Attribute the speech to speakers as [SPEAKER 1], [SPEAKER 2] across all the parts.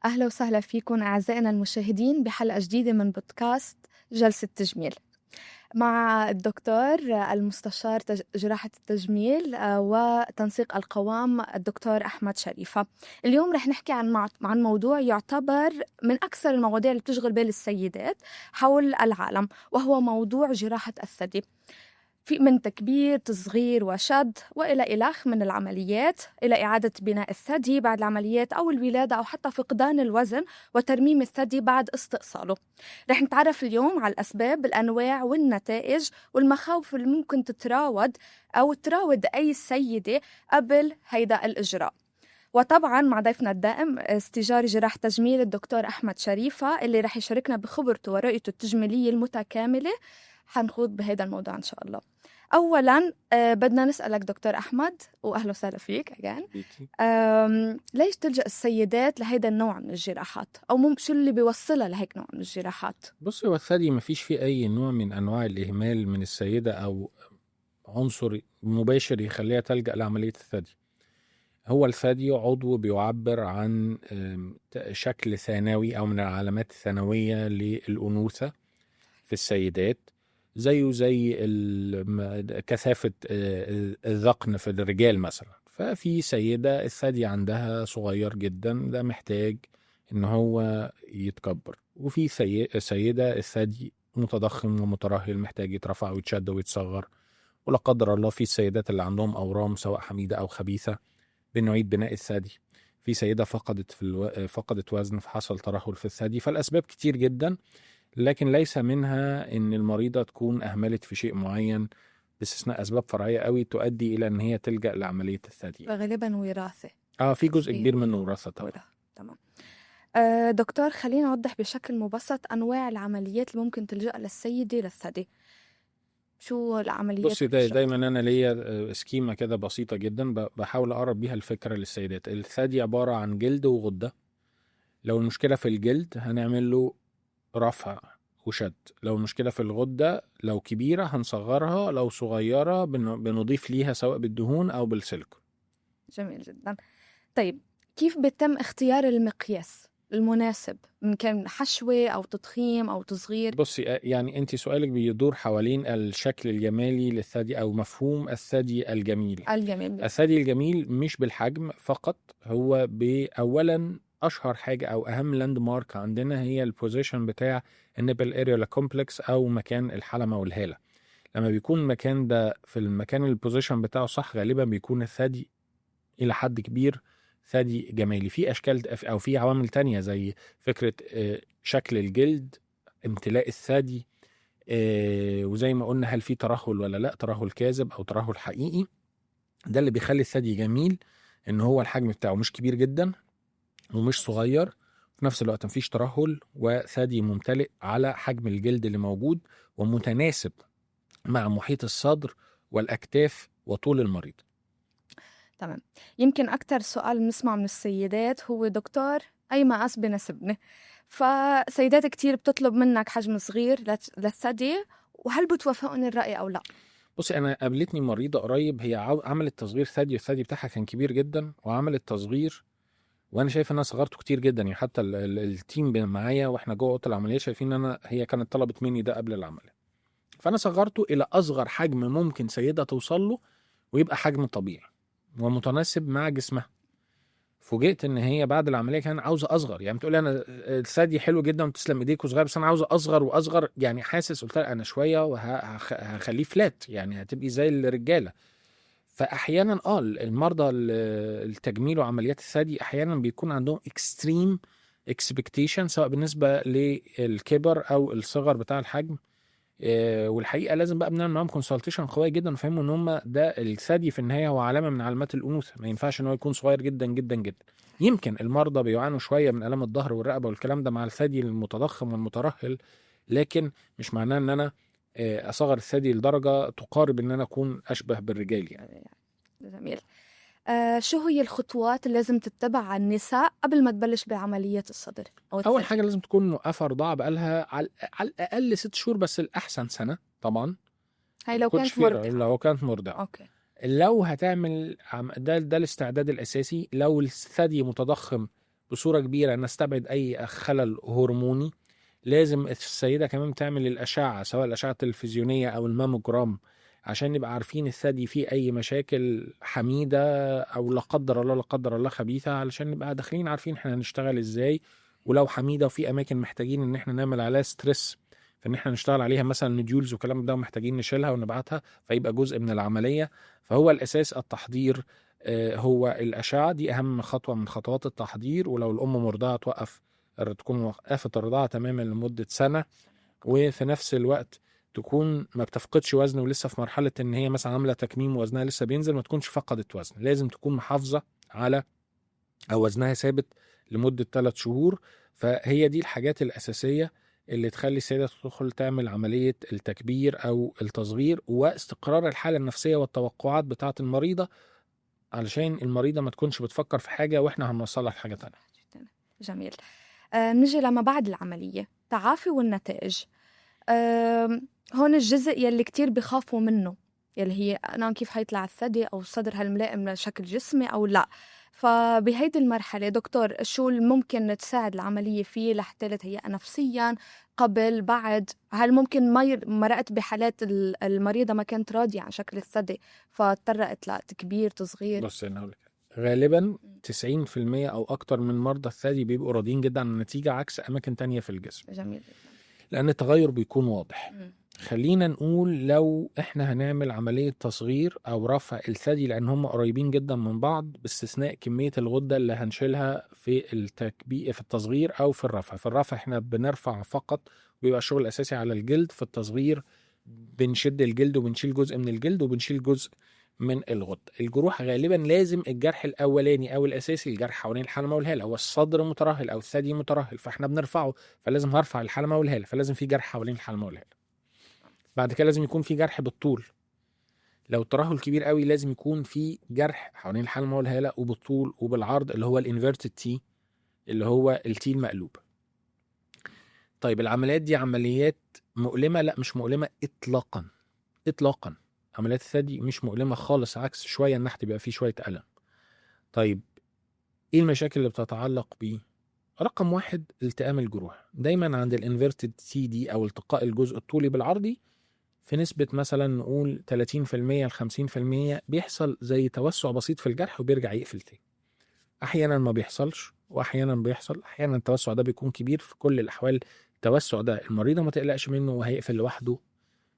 [SPEAKER 1] أهلا وسهلا فيكم أعزائنا المشاهدين بحلقة جديدة من بودكاست جلسة تجميل مع الدكتور المستشار جراحة التجميل وتنسيق القوام الدكتور أحمد شريفة. اليوم رح نحكي عن موضوع يعتبر من أكثر المواضيع اللي بتشغل بال السيدات حول العالم، وهو موضوع جراحة الثدي، في من تكبير، تصغير وشد وإلى إلخ من العمليات، إلى إعادة بناء الثدي بعد العمليات أو الولادة أو حتى فقدان الوزن وترميم الثدي بعد استئصاله. رح نتعرف اليوم على الأسباب، الأنواع والنتائج والمخاوف اللي ممكن تتراود أو تراود أي سيدة قبل هيدا الإجراء. وطبعا مع ضيفنا الدائم استشاري جراح تجميل الدكتور أحمد شريفة اللي رح يشاركنا بخبرته ورؤيته التجميلية المتكاملة. حنخوض بهذا الموضوع إن شاء الله. أولا بدنا نسألك دكتور أحمد، وأهلا وسهلا فيك again. ليش تلجأ السيدات لهذا النوع من الجراحات؟ أو شو اللي بيوصلها لهيك نوع من الجراحات؟
[SPEAKER 2] بصي، هو الثدي ما فيش فيه أي نوع من أنواع الإهمال من السيدة أو عنصر مباشر يخليها تلجأ لعملية الثدي. هو الثدي عضو بيعبر عن شكل ثانوي أو من العلامات الثانوية للأنوثة في السيدات، زيه زي كثافة الذقن في الرجال مثلا. ففي سيدة الثدي عندها صغير جدا، ده محتاج ان هو يتكبر، وفي سيدة الثدي متضخم ومترهل محتاج يترفع ويتشد ويتصغر. ولا قدر الله في السيدات اللي عندهم أورام سواء حميدة أو خبيثة بنعيد بناء الثدي. في سيدة فقدت وزن فحصل ترهل في الثدي. فالأسباب كتير جدا، لكن ليس منها ان المريضة تكون اهملت في شيء معين، باستثناء اسباب فرعية قوي تؤدي الى ان هي تلجأ لعملية الثدي.
[SPEAKER 1] غالبا وراثة.
[SPEAKER 2] في جزء كبير منه وراثة طبعا.
[SPEAKER 1] تمام. دكتور، خلينا نوضح بشكل مبسط انواع العمليات اللي ممكن تلجأ للسيدة للثدي. شو العمليات؟
[SPEAKER 2] بصي، دايما انا ليا schema كده بسيطة جدا بحاول اقرب بيها الفكرة للسيدات. الثدي عبارة عن جلد وغدة. لو المشكلة في الجلد هنعمل له رفع وشد، لو المشكلة في الغدة لو كبيرة هنصغرها، لو صغيرة بنضيف ليها سواء بالدهون أو بالسيليكون.
[SPEAKER 1] جميل جدا. طيب، كيف بيتم اختيار المقياس المناسب من كان حشوة أو تضخيم أو تصغير؟
[SPEAKER 2] بصي، يعني أنت سؤالك بيدور حوالين الشكل الجمالي للثدي أو مفهوم الثدي الجميل.
[SPEAKER 1] الجميل.
[SPEAKER 2] الثدي الجميل مش بالحجم فقط، هو أولا اشهر حاجة او اهم landmark عندنا هي ال position بتاع ال nipple areola complex او مكان الحلمة والهاله. لما بيكون المكان ده في المكان ال position بتاعه صح، غالبا بيكون الثدي الى حد كبير ثدي جمالي. في اشكال او في عوامل تانية زي فكرة شكل الجلد، امتلاء الثدي، وزي ما قلنا هل في ترهل ولا لا، ترهل كاذب او ترهل حقيقي. ده اللي بيخلي الثدي جميل، ان هو الحجم بتاعه مش كبير جدا ومش صغير، في نفس الوقت مفيش ترهل، وثدي ممتلئ على حجم الجلد اللي موجود ومتناسب مع محيط الصدر والأكتاف وطول المريض.
[SPEAKER 1] تمام. يمكن أكتر سؤال بنسمع من السيدات هو دكتور أي مقاس بناسبني؟ فسيدات كتير بتطلب منك حجم صغير للثدي، وهل بتوافقون الرأي أو لا؟
[SPEAKER 2] بصي، أنا قابلتني مريضة قريب هي عملت تصغير ثدي، والثدي بتاعها كان كبير جدا، وعملت تصغير وانا شايف ان انا صغرته كتير جدا، يعني حتى ال team معايا واحنا جوه اوضة العملية شايفين ان انا هي كانت طلبت مني ده قبل العملية، فانا صغرته الى اصغر حجم ممكن سيده توصل له ويبقى حجم طبيعي ومتناسب مع جسمها. فوجئت ان هي بعد العملية كان عاوزه اصغر، يعني بتقول لي انا الثدي حلو جدا وتسلم ايديك وصغير، بس انا عاوزه اصغر واصغر، يعني حاسس. قلت لها انا شوية وهخليه flat، يعني هتبقي زي الرجالة. فاحيانا المرضى التجميل وعمليات الثدي احيانا بيكون عندهم extreme expectation سواء بالنسبة للكبر او الصغر بتاع الحجم، والحقيقة لازم بقى بنعمل معاهم consultation قوية جدا ونفهمهم ان هم ده الثدي في النهاية هو علامة من علامات الانوثة، ما ينفعش ان هو يكون صغير جدا جدا جدا. يمكن المرضى بيعانوا شوية من الام الظهر والرقبة والكلام ده مع الثدي المتضخم والمترهل، لكن مش معناه ان انا اصغر الثدي لدرجة تقارب ان انا اكون اشبه بالرجال يعني.
[SPEAKER 1] جميل. شو هي الخطوات اللي لازم تتبعها النساء قبل ما تبلش بعملية الصدر؟ أو
[SPEAKER 2] أول حاجة لازم تكون موقفة رضاعة بقالها على الأقل 6 شهور، بس الأحسن سنة طبعا.
[SPEAKER 1] هاي لو كانت مرضعة.
[SPEAKER 2] لو كانت مرضعة.
[SPEAKER 1] okay.
[SPEAKER 2] لو هتعمل ده الاستعداد الأساسي. لو الثدي متضخم بصورة كبيرة نستبعد اي خلل هرموني. لازم السيدة كمان تعمل الاشعة، سواء الاشعة التلفزيونية او الماموجرام، عشان نبقى عارفين الثدي فيه اي مشاكل حميده او لا قدر الله لا قدر الله خبيثة، علشان نبقى داخلين عارفين احنا هنشتغل ازاي. ولو حميده وفي اماكن محتاجين ان احنا نعمل عليها stress، فان احنا نشتغل عليها مثلا nodules والكلام ده، ومحتاجين نشيلها ونبعتها، فيبقى جزء من العملية. فهو الاساس التحضير هو الاشعة دي اهم خطوة من خطوات التحضير. ولو الام مرضعه توقف، تكون وقفت الرضاعة تماما لمدة سنة، وفي نفس الوقت تكون ما بتفقدش وزن ولسه في مرحلة ان هي مثلا عامله تكميم وزنها لسه بينزل، ما تكونش فقدت وزن، لازم تكون محافظة على او وزنها ثابت لمدة 3 شهور. فهي دي الحاجات الاساسية اللي تخلي السيدة تدخل تعمل عملية التكبير او التصغير، واستقرار الحالة النفسية والتوقعات بتاعه المريضة، علشان المريضة ما تكونش بتفكر في حاجة واحنا هنوصلها لحاجة تانية.
[SPEAKER 1] جميل. نجي لما بعد العملية، تعافي والنتائج. هون الجزء يلي كتير بخافوا منه، يلي هي أنا كيف حيطلع الثدي أو الصدر، هل ملائم لشكل جسمي أو لا. فبهيدي المرحلة دكتور، شو ممكن تساعد العملية فيه لحتى تهيئ نفسيا قبل بعد؟ هل ممكن ما مرقت بحالات المريضة ما كانت راضية عن شكل الثدي فاضطرت لتكبير تصغير؟
[SPEAKER 2] بص أنا هقول لك، غالبا 90% أو أكتر من مرضى الثدي بيبقوا راضيين جدا عن النتيجة، عكس أماكن تانية في الجسم.
[SPEAKER 1] جميل.
[SPEAKER 2] لأن التغير بيكون واضح. خلينا نقول لو احنا هنعمل عملية تصغير او رفع الثدي، لان هم قريبين جدا من بعض باستثناء كمية الغدة اللي هنشيلها في التكبير في التصغير او في الرفع. في الرفع احنا بنرفع فقط، بيبقى الشغل الاساسي على الجلد. في التصغير بنشد الجلد وبنشيل جزء من الجلد وبنشيل جزء من الغدة. الجروح غالبا لازم الجرح الاولاني او الاساسي الجرح حوالين الحلمة والهالة، هو الصدر مترهل او الثدي مترهل فاحنا بنرفعه، فلازم هرفع الحلمة والهالة، فلازم في جرح حوالين الحلمة والهالة. بعد كده لازم يكون في جرح بالطول، لو الترهل كبير قوي لازم يكون في جرح حوالين الحلمة والهالة وبالطول وبالعرض، اللي هو ال inverted T، اللي هو ال T المقلوب. طيب العمليات دي عمليات مؤلمة؟ لا مش مؤلمة اطلاقا اطلاقا. عمليات الثدي مش مؤلمة خالص، عكس شوية النحت بيبقى فيه شوية ألم. طيب ايه المشاكل اللي بتتعلق بيه؟ رقم 1 التئام الجروح. دايما عند ال inverted T دي او التقاء الجزء الطولي بالعرضي في نسبة مثلا نقول 30% ل 50% بيحصل زي توسع بسيط في الجرح وبيرجع يقفل تاني. احيانا ما بيحصلش واحيانا بيحصل، احيانا التوسع ده بيكون كبير. في كل الاحوال التوسع ده المريضة ما تقلقش منه وهيقفل لوحده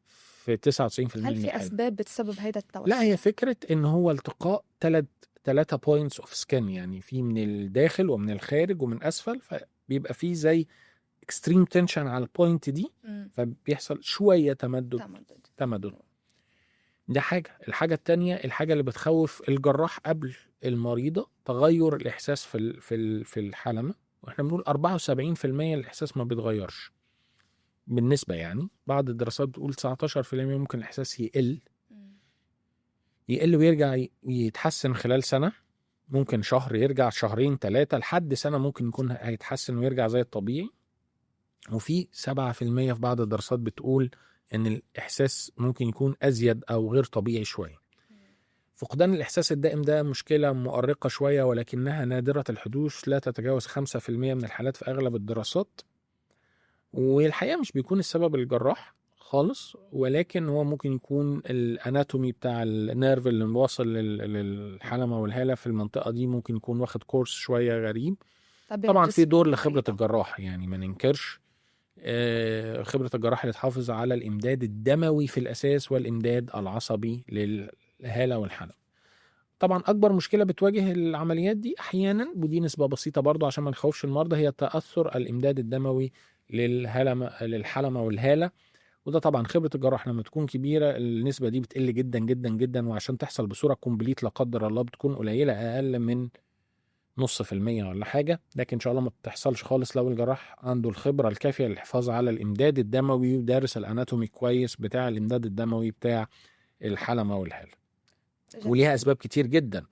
[SPEAKER 2] في 99%.
[SPEAKER 1] هل في اسباب بتسبب هيدا التوسع؟
[SPEAKER 2] لا، هي فكرة ان هو التقاء 3 points of skin، يعني في من الداخل ومن الخارج ومن اسفل، فبيبقى في زي extreme tension على ال point دي، فبيحصل شوية تمدد. ده حاجة. الحاجة التانية، الحاجة اللي بتخوف الجراح قبل المريضة، تغير الاحساس في الحلمة. واحنا بنقول 74% الاحساس ما بيتغيرش بالنسبة، يعني بعض الدراسات بتقول 19% ممكن الاحساس يقل ويرجع يتحسن خلال سنة، ممكن شهر يرجع، شهرين، 3، لحد سنة ممكن يكون هيتحسن ويرجع زي الطبيعي. وفي 7% في بعض الدراسات بتقول ان الاحساس ممكن يكون ازيد او غير طبيعي شوية. فقدان الاحساس الدائم ده مشكلة مؤرقه شوية، ولكنها نادرة الحدوث، لا تتجاوز 5% من الحالات في اغلب الدراسات. والحقيقة مش بيكون السبب الجراح خالص، ولكن هو ممكن يكون ال anatomy بتاع ال nerve اللي واصل للحلمه والهاله في المنطقة دي، ممكن يكون واخد course شوية غريب. طبعا في دور لخبره الجراح، يعني ما ننكرش خبرة الجراح اللي تحافظ على الإمداد الدموي في الأساس والإمداد العصبي للهالة والحلمة. طبعا أكبر مشكلة بتواجه العمليات دي أحيانا، ودي نسبة بسيطة برضو عشان ما نخوفش المرضى، هي تأثر الإمداد الدموي للحلمة والهالة. وده طبعا خبرة الجراح لما تكون كبيرة النسبة دي بتقل جدا جدا جدا، وعشان تحصل بصورة complete لا قدر الله بتكون قليلة، أقل من 0.5% ولا حاجة، لكن إن شاء الله ما بتحصلش خالص لو الجراح عنده الخبرة الكافية للحفاظ على الإمداد الدموي ودارس ال anatomy كويس بتاع الإمداد الدموي بتاع الحلمة والهالة. وليها أسباب كتير جدا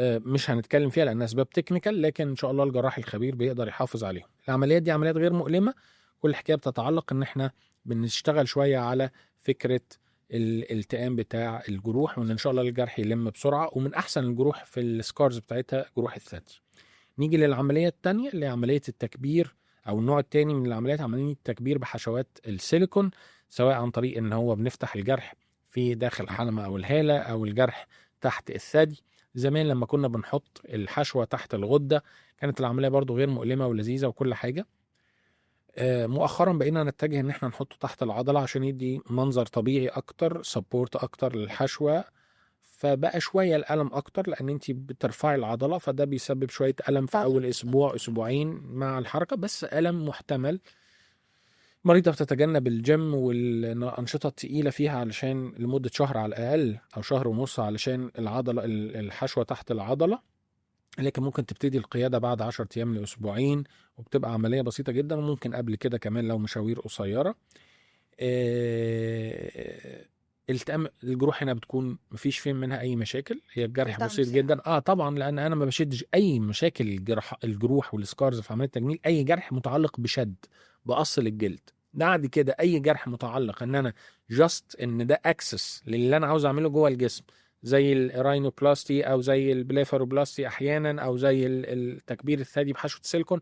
[SPEAKER 2] مش هنتكلم فيها لأنها أسباب technical، لكن إن شاء الله الجراح الخبير بيقدر يحافظ عليهم. العمليات دي عمليات غير مؤلمة، كل الحكاية بتتعلق إن إحنا بنشتغل شوية على فكرة الالتئام بتاع الجروح، وان ان شاء الله الجرح يلم بسرعة. ومن احسن الجروح في ال scars بتاعتها جروح الثدي. نيجي للعملية الثانية اللي هي عملية التكبير، او النوع الثاني من العمليات، عملية التكبير بحشوات السيليكون، سواء عن طريق ان هو بنفتح الجرح في داخل الحلمة او الهالة، او الجرح تحت الثدي. زمان لما كنا بنحط الحشوه تحت الغدة كانت العملية برضو غير مؤلمة ولذيذه وكل حاجة. مؤخرا بقينا نتجه ان احنا نحطه تحت العضلة عشان يدي منظر طبيعي اكتر، support اكتر للحشوه، فبقى شوية الالم اكتر لان انت بترفعي العضلة، فده بيسبب شوية الم في اول اسبوع اسبوعين مع الحركة، بس الم محتمل. مريضة بتتجنب الجيم والأنشطة التقيلة فيها علشان لمدة شهر على الأقل أو شهر ونص، علشان العضلة الحشوة تحت العضلة. لكن ممكن تبتدي القيادة بعد 10 أيام لأسبوعين، وبتبقى عملية بسيطة جدا، وممكن قبل كده كمان لو مشاوير قصيرة. التئام الجروح هنا بتكون مفيش فين منها أي مشاكل، هي الجرح بسيط جدا. طبعا لأن أنا ما بشدش أي مشاكل الجروح وال scars في عملية التجميل. أي جرح متعلق بشد بقص للجلد. بعد كده اي جرح متعلق ان انا just ان ده access للي انا عاوز اعمله جوه الجسم، زي ال rhinoplasty او زي ال blepharoplasty احيانا، او زي التكبير الثدي بحشوه سيليكون،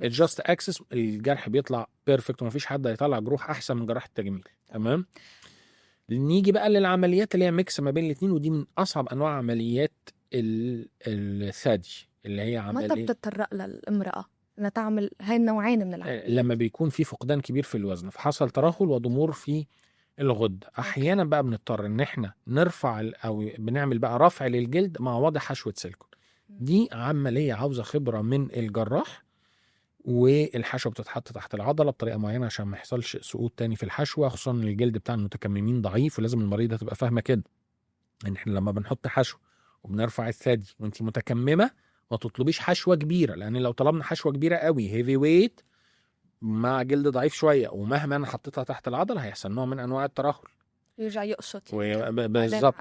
[SPEAKER 2] just access، الجرح بيطلع perfect، ومفيش حد هيطلع جروح احسن من جراح التجميل. تمام. نيجي بقى للعمليات اللي هي mix ما بين الاثنين، ودي من اصعب انواع عمليات الثدي، اللي هي عملية
[SPEAKER 1] متى بتتطرق للامراه انها تعمل هاي النوعين من العمليات؟
[SPEAKER 2] لما بيكون في فقدان كبير في الوزن، فحصل ترهل وضمور في الغدة. احيانا بقى بنضطر ان احنا نرفع او بنعمل بقى رفع للجلد مع وضع حشوه سيليكون. دي عملية عاوزه خبره من الجراح، والحشوه بتتحط تحت العضلة بطريقة معينة عشان ما يحصلش سقوط تاني في الحشوه، خصوصا ان الجلد بتاع المتكممين ضعيف، ولازم المريضة تبقى فاهمه كده ان احنا لما بنحط حشو وبنرفع الثدي وانت متكممه ما تطلبيش حشوه كبيرة، لان لو طلبنا حشوه كبيرة قوي heavy weight مع جلد ضعيف شوية، ومهما انا حطيتها تحت العضلة هيحصل نوع من انواع الترهل،
[SPEAKER 1] يرجع يقشط
[SPEAKER 2] بالظبط.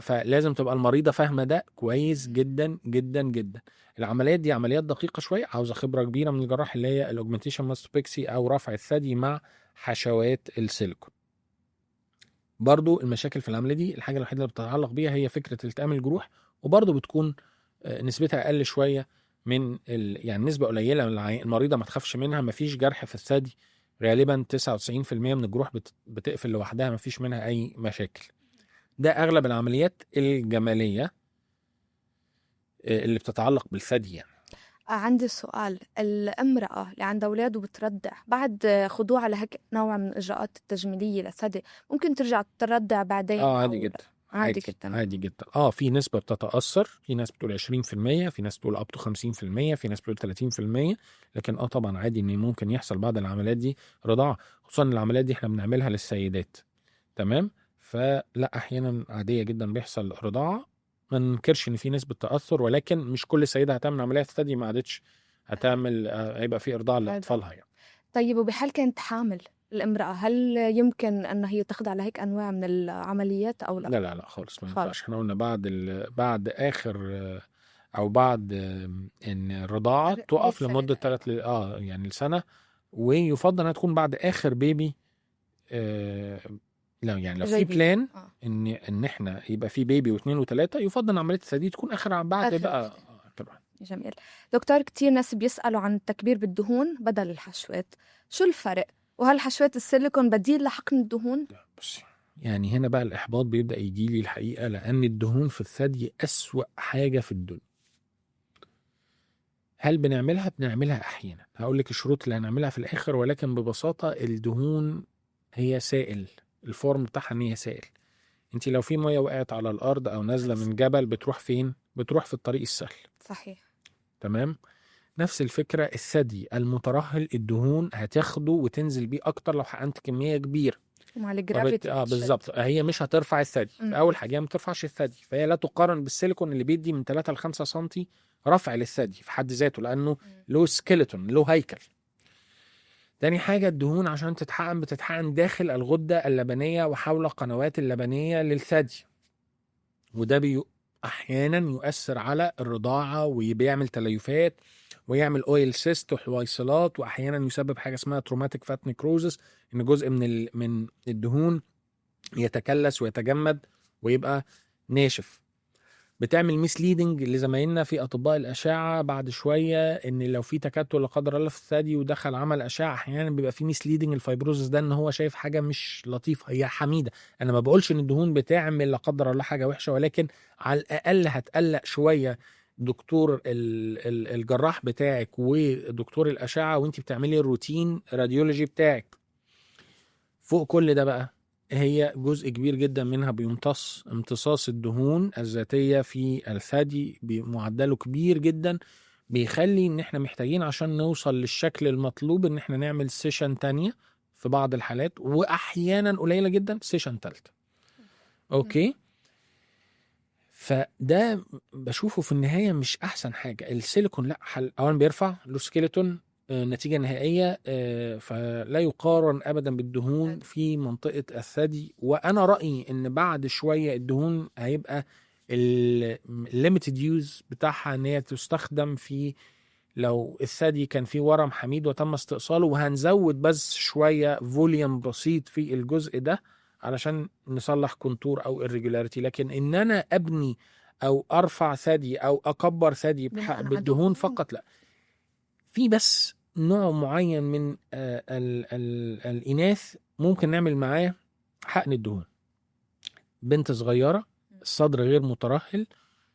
[SPEAKER 2] فلازم تبقى المريضة فاهمه ده كويس جدا جدا جدا. العمليات دي عمليات دقيقة شوية، عاوزه خبره كبيرة من الجراح، اللي هي ال augmentation mastopexy او رفع الثدي مع حشوات السيليكون. برضو المشاكل في العملية دي الحاجة الوحيدة اللي بتتعلق بيها هي فكرة التئام الجروح، وبرضو بتكون نسبتها اقل شوية من يعني نسبه قليله من المريضة ما تخافش منها. ما فيش جرح في الثدي، غالبا 99% من الجروح بتقفل لوحدها، ما فيش منها اي مشاكل. ده اغلب العمليات الجمالية اللي بتتعلق بالثدي. يعني
[SPEAKER 1] عندي سؤال، الامرأة اللي عندها أولاد وبترضع بعد خضوعها لهيك نوع من الإجراءات التجميلية للثدي، ممكن ترجع ترضع بعدين؟
[SPEAKER 2] عادي جدا، عادي جدا، عادي جدا. في نسبة بتتأثر، في ناس بتقول 20%، في ناس بتقول up to 50%، في ناس بتقول 30%، لكن طبعا عادي ان ممكن يحصل بعد العمليات دي رضاعة، خصوصا العمليات دي احنا بنعملها للسيدات. تمام. فلا احيانا عادية جدا بيحصل رضاعة، ما ننكرش ان في نسبة تأثر، ولكن مش كل سيدة هتعمل عملية ثدي ما عادتش هتعمل، هيبقى في إرضاع لأطفالها يعني.
[SPEAKER 1] طيب وبحال كانت حامل الامرأة، هل يمكن أن هي تخضع لهيك أنواع من العمليات أو لا؟
[SPEAKER 2] لا لا لا خالص، ما ينفعش. احنا قلنا بعد آخر أو بعد إن الرضاعة تقف لمدة 3 يعني السنة، ويفضل أنها تكون بعد آخر baby. لا يعني لو في plan ان احنا يبقى في baby و2 و3، يفضل ان عملية الثدي تكون اخر بعد بقى. طبعا.
[SPEAKER 1] جميل دكتور، كتير ناس بيسالوا عن التكبير بالدهون بدل الحشوات، شو الفرق؟ وهل حشوات السيليكون بديل لحقن الدهون؟
[SPEAKER 2] لا بصي، يعني هنا بقى الاحباط بيبدا يجي لي الحقيقة، لان الدهون في الثدي اسوأ حاجة في الدنيا. هل بنعملها؟ بنعملها احيانا، هقول لك الشروط اللي هنعملها في الاخر، ولكن ببساطة الدهون هي سائل، ال form بتاعها ان هي سائل. انت لو في مية وقعت على الارض او نازله من جبل بتروح فين؟ بتروح في الطريق السهل.
[SPEAKER 1] صحيح.
[SPEAKER 2] تمام. نفس الفكرة الثدي المترهل، الدهون هتاخده وتنزل بيه اكتر لو حقنت كمية كبيرة
[SPEAKER 1] مع ال gravity.
[SPEAKER 2] بالظبط، هي مش هترفع الثدي. اول حاجة ما بترفعش الثدي، فهي لا تقارن بالسيليكون اللي بيدي من 3 ل 5 سم رفع للثدي في حد ذاته، لانه له skeleton، له هيكل. تاني حاجة الدهون عشان تتحقن بتتحقن داخل الغدة اللبنية وحول قنوات اللبنية للثدي، وده أحيانا يؤثر على الرضاعة وبيعمل تليفات ويعمل oil cyst وحويصلات، وأحيانا يسبب حاجة اسمها traumatic fat necrosis، إن جزء من الدهون يتكلس ويتجمد ويبقى ناشف. بتعمل misleading لزمايلنا في اطباء الاشعة بعد شويه، ان لو في تكتل لا قدر الله في الثدي ودخل عمل اشعه، احيانا بيبقى في misleading ال fibrosis ده، ان هو شايف حاجة مش لطيفة. هي حميده، انا ما بقولش ان الدهون بتعمل لا قدر الله حاجة وحشه، ولكن على الاقل هتقلق شوية دكتور الجراح بتاعك ودكتور الاشعة وانت بتعملي ال routine radiology بتاعك. فوق كل ده بقى، هي جزء كبير جدا منها بيمتص، امتصاص الدهون الذاتية في الثدي بمعدله كبير جدا، بيخلي ان احنا محتاجين عشان نوصل للشكل المطلوب ان احنا نعمل session تانية في بعض الحالات، واحيانا قليلة جدا session تالتة. okay، فده بشوفه في النهاية مش احسن حاجة. السيليكون لا حل، اولا بيرفع له skeleton، نتيجة نهائية، فلا يقارن أبدا بالدهون في منطقة الثدي. وأنا رأيي إن بعد شوية الدهون هيبقى ال limited use بتاعها إن هي تستخدم في لو الثدي كان فيه ورم حميد وتم استئصاله، وهنزود بس شوية volume بسيط في الجزء ده علشان نصلح contour أو irregularity. لكن إن أنا أبني أو أرفع ثدي أو أكبر ثدي
[SPEAKER 1] بناء على
[SPEAKER 2] بالدهون
[SPEAKER 1] دهون.
[SPEAKER 2] فقط، لا. في بس نوع معين من الإناث ممكن نعمل معاه حقن الدهون. بنت صغيرة، الصدر غير مترهل،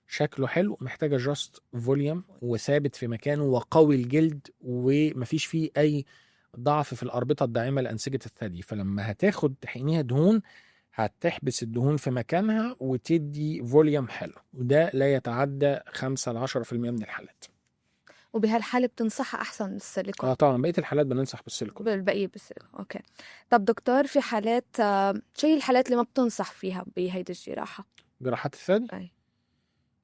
[SPEAKER 2] شكله حلو، محتاجة just volume وثابت في مكانه وقوي الجلد ومفيش فيه أي ضعف في الأربطة الداعمة لأنسجة الثدي، فلما هتاخد تحقنيها دهون هتحبس الدهون في مكانها وتدي volume حلو، وده لا يتعدى 5 ل 10% من الحالات.
[SPEAKER 1] وبهالحالة بتنصحها أحسن بالسيليكون؟
[SPEAKER 2] اه طبعا، بقية الحالات بننصح بالسيليكون.
[SPEAKER 1] بالبقية بالسيليكون، okay. طب دكتور، في حالات شو هي الحالات اللي ما بتنصح فيها بهيدي الجراحة؟
[SPEAKER 2] جراحات الثدي؟
[SPEAKER 1] أي.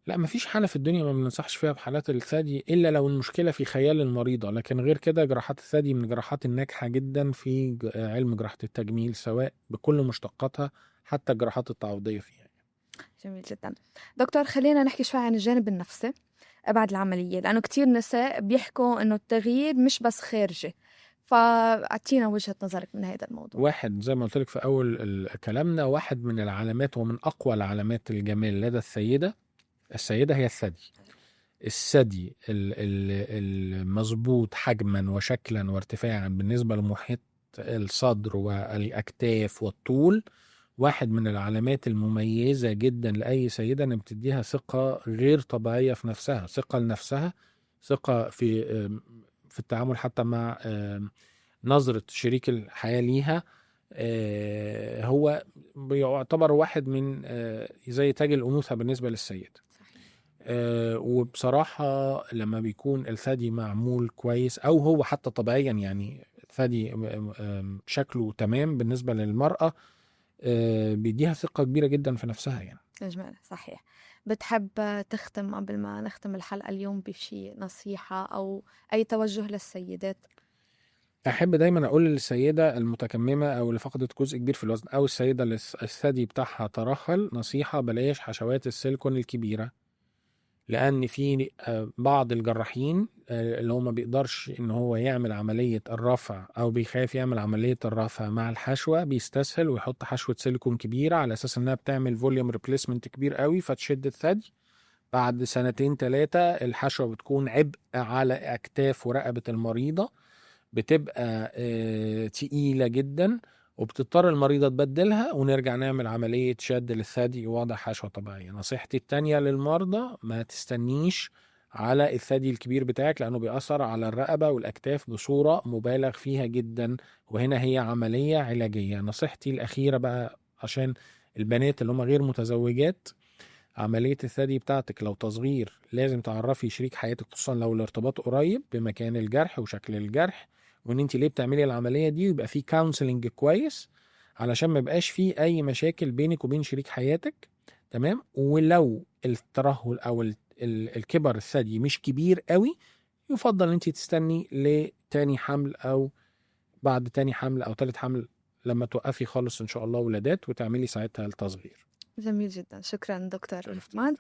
[SPEAKER 2] لا، ما فيش حالة في الدنيا ما بننصحش فيها بحالات الثدي إلا لو المشكلة في خيال المريضة، لكن غير كده جراحات الثدي من الجراحات الناجحة جدا في علم جراحة التجميل، سواء بكل مشتقاتها حتى الجراحات التعويضية فيها.
[SPEAKER 1] جميل جدا. دكتور، خلينا نحكي شوي عن الجانب النفسي بعد العملية، لأنه كتير نساء بيحكوا إنه التغيير مش بس خارجي، فأعطينا وجهة نظرك من هذا الموضوع.
[SPEAKER 2] واحد، زي ما قلت لك في أول كلامنا، واحد من العلامات ومن أقوى العلامات الجمال لدى السيدة هي الثدي. الثدي المظبوط حجما وشكلا وارتفاعا بالنسبة لمحيط الصدر والأكتاف والطول، واحد من العلامات المميزة جدا لأي سيدة، إن بتديها ثقة غير طبيعية في نفسها، ثقة لنفسها، ثقة في التعامل حتى مع نظرة شريك الحياة ليها. هو بيعتبر واحد من زي تاج الأنوثة بالنسبة للسيدة. وبصراحة لما بيكون الثدي معمول كويس، أو هو حتى طبيعيا الثدي شكله تمام بالنسبة للمرأة، بيديها ثقة كبيرة جدا في نفسها.
[SPEAKER 1] إجمالا صحيح. بتحب تختم قبل ما نختم الحلقة اليوم بشي نصيحة أو أي توجه للسيدات؟
[SPEAKER 2] أحب دايما أقول للسيدة المتكممة أو اللي فقدت جزء كبير في الوزن أو السيدة اللي الثدي بتاعها ترهل، نصيحة بلاش حشوات السيليكون الكبيرة، لأن في بعض الجراحين اللي هو ما بيقدرش إن هو يعمل عملية الرفع أو بيخاف يعمل عملية الرفع مع الحشوة، بيستسهل ويحط حشوة سيليكون كبيرة على أساس إنها بتعمل volume replacement كبير قوي فتشد الثدي. بعد سنتين تلاتة الحشوة بتكون عبء على أكتاف ورقبة المريضة، بتبقى تقيلة جدا، وبتضطر المريضة تبدلها ونرجع نعمل عملية شد للثدي ووضع حشوة طبيعية. نصيحتي التانية للمرضى، ما تستنيش على الثدي الكبير بتاعك لأنه بيأثر على الرقبة والأكتاف بصورة مبالغ فيها جدا، وهنا هي عملية علاجية. نصيحتي الأخيرة بقى عشان البنات اللي هم غير متزوجات، عملية الثدي بتاعتك لو تصغير لازم تعرفي شريك حياتك، خصوصا لو الارتباط قريب، بمكان الجرح وشكل الجرح وان انت ليه بتعملي العملية دي، ويبقى في counseling كويس علشان ما يبقاش في اي مشاكل بينك وبين شريك حياتك. تمام. ولو الترهل او الكبر الثدي مش كبير قوي، يفضل ان انت تستني لتاني حمل او بعد تاني حمل او تالت حمل لما توقفي خالص ان شاء الله ولادات، وتعملي ساعتها التصغير.
[SPEAKER 1] جميل جدا، شكرا دكتور
[SPEAKER 2] شرفتي.
[SPEAKER 1] احمد.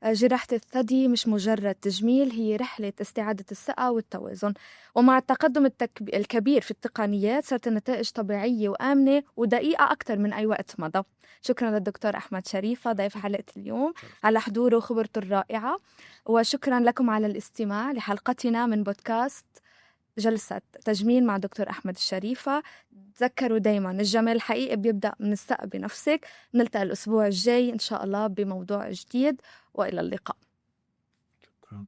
[SPEAKER 1] جراحة الثدي مش مجرد تجميل، هي رحلة استعادة الثقة والتوازن. ومع التقدم الكبير في التقنيات صارت النتائج طبيعية وآمنة ودقيقة أكثر من أي وقت مضى. شكرا للدكتور أحمد شريفة ضيف حلقة اليوم على حضوره وخبرته الرائعة، وشكرا لكم على الاستماع لحلقتنا من بودكاست جلسة تجميل مع دكتور أحمد الشريفة. تذكروا دايما الجمال الحقيقي بيبدأ من الثقة بنفسك. نلتقي الأسبوع الجاي إن شاء الله بموضوع جديد، وإلى اللقاء.
[SPEAKER 2] شكرا.